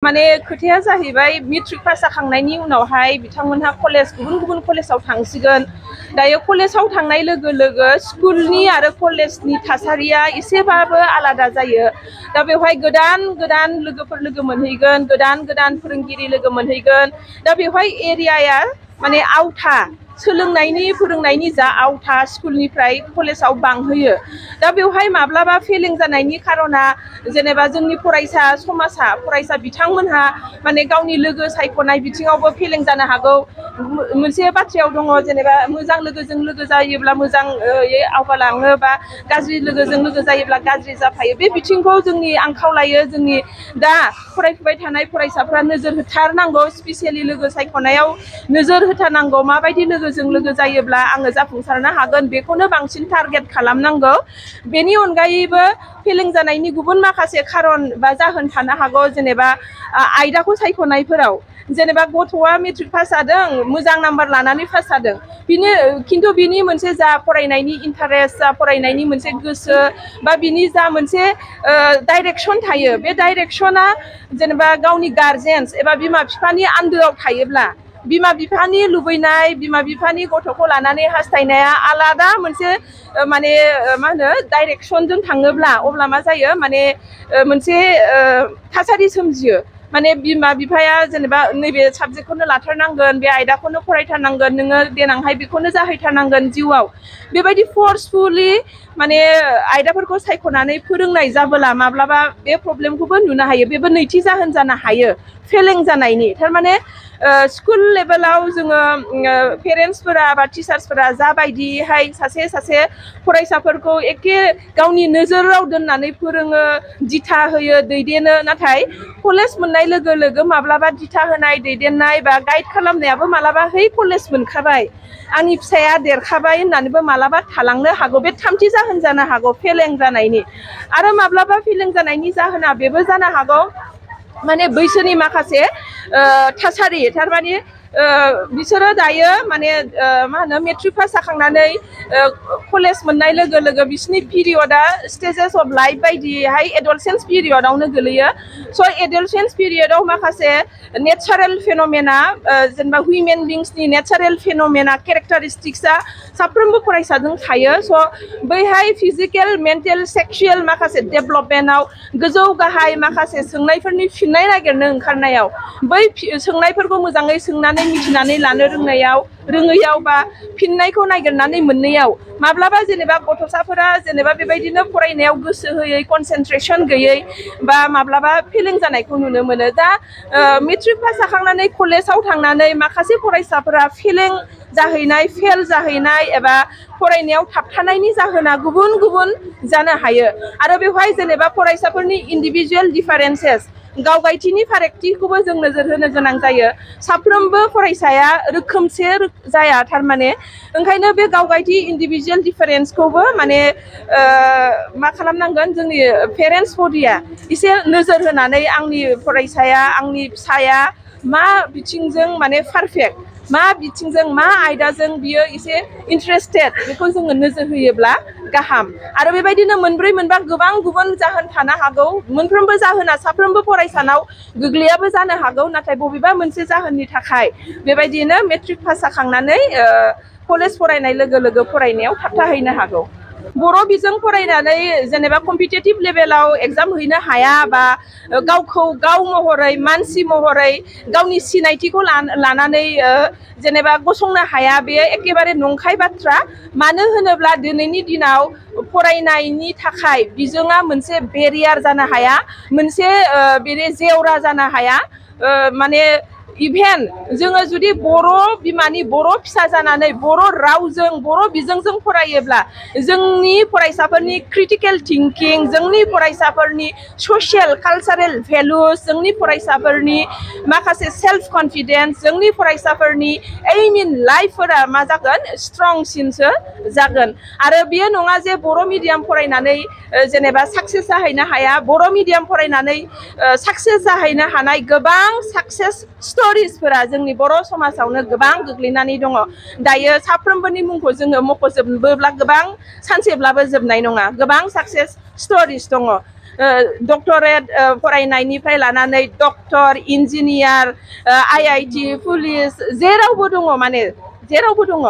माने खोथाया जाहैबाय मेट्रिक पास जाखांनायनि उनावहाय बिथांमोनहा कलेज गुबुन गुबुन कलेजाव थांसिगोन दायो कलेजाव थांनाय लोगो लोगो स्कुलनि आरो कलेजनि थासारिया एसेबाबो आलादा जायो दा बेवहाय गोदान गोदान लोगोफोर लोगो मोनहैगोन गोदान गोदान फोरोंगिरि लोगो मोनहैगोन दा बेवहाय एरियाया माने आवथा सोलोंनायनि फोरोंनायनि जा आवथा स्कुलनिफ्राय कलेजाव बांहोयो दा बेवहाय माब्लाबा फेलें जानायनि खारना जेनेबा जोंनि फरायसा समाजा फरायसा बिथांमोनहा माने गावनि लोगो सायख'नाय बिथिङावबो फेलें जानो हागौ मोनसे बाथ्रायाव दङ जेनेबा मोजां लोगोजों लोगो जायोब्ला मोजां आवगालाङो बा गाज्रि लोगोजों लोगो जायोब्ला गाज्रि जाफायो बे बिथिंखौ जोंनि आं खावलायो जोंनि दा फरायफुबाय थानाय फरायसाफ्रा नोजोर होथारनांगौ स्पेसियेलि लोगो सायख'नायाव नोजोर होथारनांगौ माबायदि लोगोजों लोगो जायोब्ला आङो जाफुंसारनो हागोन बेखौनो बांसिन टारगेट खालामनांगौ बेनि अनगायैबो फेलें जानायनि गुबुन माखासे खारन बा जाहोन थानो हागौ जेनेबा आयदाखौ सायख'नायफोराव जेनेबा गथ'आ मेट्रिक पास जादों मोजां नाम्बार लानानै पास जादों खिन्थु बिनि मोनसे जा फरायनायनि इन्टारेस्ट जा फरायनायनि मोनसे गोसो बा बिनि जा मोनसे डाइरेक्सन थायो बे डाइरेक्सना जेनेबा गावनि गार्जेन्स एबा बिमा बिफानि आन्दोआव थायोब्ला बिमा बिफानि लुबैनाय बिमा बिफानि गथ'खौ लानानै हास्थायनाया आलादा मोनसे माने मा होनो डाइरेक्सनजों थाङोब्ला अब्ला मा जायो माने मोनसे थासारि सोमजियो माने बिमा बिफाया जेनेबा नैबे साबजेक्टखौनो लाथारनांगोन बे आयदाखौनो फरायथारनांगोन नोङो देनांहाय बेखौनो जाहैथारनांगोन जिउआव बेबायदि फर्सफुलि माने आयदाफोरखौ सायख'नानै फोरोंनाय जाबोला माब्लाबा बे प्रब्लेमखौबो नुनो हायो बेबो नैथि जाहोन जानो हायो फेलें जानायनि थारमाने स्कुल लेभेलाव जोङो पेरेन्टसफोरा बा टिचार्सफोरा जाबायदिहाय सासे सासे फरायसाफोरखौ एखे गावनि नोजोराव दोननानै फोरोङो दिथा होयो दैदेनो नाथाय कलेज मोननाय लोगो लोगो माब्लाबा दिथा होनाय दैदेननाय बा गाइड खालामनायाबो मालाबा है कलेज मोनखाबाय आंनि फिसाया देरखाबाय होननानैबो मालाबा थालांनो हागौ बे थामथि जाहोन जानो हागौ फेलें जानायनि आरो माब्लाबा फेलें जानायनि जाहोना बेबो जानो हागौ माने बैसोनि माखासे थासारि थारमाने बिसोरो दायो माने मा होनो मेट्रिक पास जाखांनानै कलेज मोननाय लोगो लोगो बिसोरनि पिरियडा स्टेजेस अफ लाइफ बायदिहाय एडलसेन्स पिरियडआवनो गोलैयो स' एडलसेन्स पिरियडआव माखासे नेचारेल फेन'मेना जेनेबा हिउमेन बिंसनि नेचारेल फेन'मेना केरेक्टारिस्टिक्सआ साफ्रोमबो फरायसाजों थायो स' बैहाय फिजिकेल मेन्टेल सेक्सुयेल माखासे डेभेलपमेन्टआव गोजौ गाहाय माखासे सोंनायफोरनि फिननाय नागिरनो ओंखारनायाव बै सोंनायफोरखौ मोजाङै सोंनानै मिथिनानै लानो रोङैयाव बा फिननायखौ नागिरनानै मोनैयाव माब्लाबा जेनेबा गथ'साफोरा जेनेबा बेबायदिनो फरायनायाव गोसो होयै कनसेन्ट्रेसन गैयै बा माब्लाबा फेलें जानायखौ नुनो मोनो दा मेट्रिक पास जाखांनानै कलेजाव थांनानै माखासे फरायसाफोरा फेलें जाहैनाय फेल जाहैनाय एबा फरायनायाव थाबथानायनि जाहोना गुबुन गुबुन जानो हायो आरो बेवहाय जेनेबा फरायसाफोरनि इन्डिभिजुवेल डिफारेन्सेस गावगायथिनि फारागथिखौबो जों नोजोर होनो गोनां जायो साफ्रोमबो फरायसाया रोखोमसे जाया थारमाने ओंखायनो बे गावगायथि इन्डिभिजुवेल डिफारेन्सखौबो माने मा खालामनांगोन जोंनि पेरेन्टस बडिया एसे नोजोर होनानै आंनि फरायसाया आंनि फिसाया मा बिथिंजों माने पारफेक्ट मा बिथिंजों मा आयदाजों बियो एसे इन्टारेस्टेड बेखौ जोङो नोजोर होयोब्ला गाहाम आरो बेबायदिनो मोनब्रै मोनबा गोबां गुबुन जाहोन थानो हागौ मोनफ्रोमबो जाहोना साफ्रोमबो फरायसानाव गोग्लैयाबो जानो हागौ नाथाय बबेबा मोनसे जाहोननि थाखाय बेबायदिनो मेट्रिक पास जाखांनानै कलेज फरायनाय लोगो लोगो फरायनायाव थाबथाहैनो हागौ बर' बिजों फरायनानै जेनेबा कम्पिटिटिभ लेभेलाव एग्जाम हैनो हाया बा गावखौ गाव महरै मानसि महरै गावनि सिनायथिखौ लानानै जेनेबा गसंनो हाया बेयो एखेबारे नंखाय बाथ्रा मानो होनोब्ला दिनैनि दिनाव फरायनायनि थाखाय बिजोङा मोनसे बेरियार जानो हाया मोनसे बेनि जेवरा जानो हाया माने इभेन जोङो जुदि बर' बिमानि बर' फिसा जानानै बर' रावजों बर' बिजोंजों फरायोब्ला जोंनि फरायसाफोरनि क्रिटिकेल थिंकिं जोंनि फरायसाफोरनि ससियेल कालचारेल भेलुस जोंनि फरायसाफोरनि माखासे सेल्फ कनफिडेन्स जोंनि फरायसाफोरनि एइम इन लाइफफोरा मा जागोन स्ट्रंसिनसो जागोन आरो बेयो नङा जे बर' मिडियाम फरायनानै जेनेबा साक्सेस जाहैनो हाया बर' मिडियाम फरायनानै साक्सेस जाहैनो हानाय गोबां साक्सेस स्ट'रिसफोरा जोंनि बर' समाजावनो गोबां गोग्लैनानै दङ दायो साफ्रोमबोनि मुंखौ जोङो मख'जोबोब्ला गोबां सानसेब्लाबो जोबनाय नङा गोबां साक्सेस स्ट'रिस दङ डक्टरेट फरायनायनिफ्राय लानानै डक्टर इन्जिनियार IIT पुलिस जेरावबो दङ माने जेरावबो दङ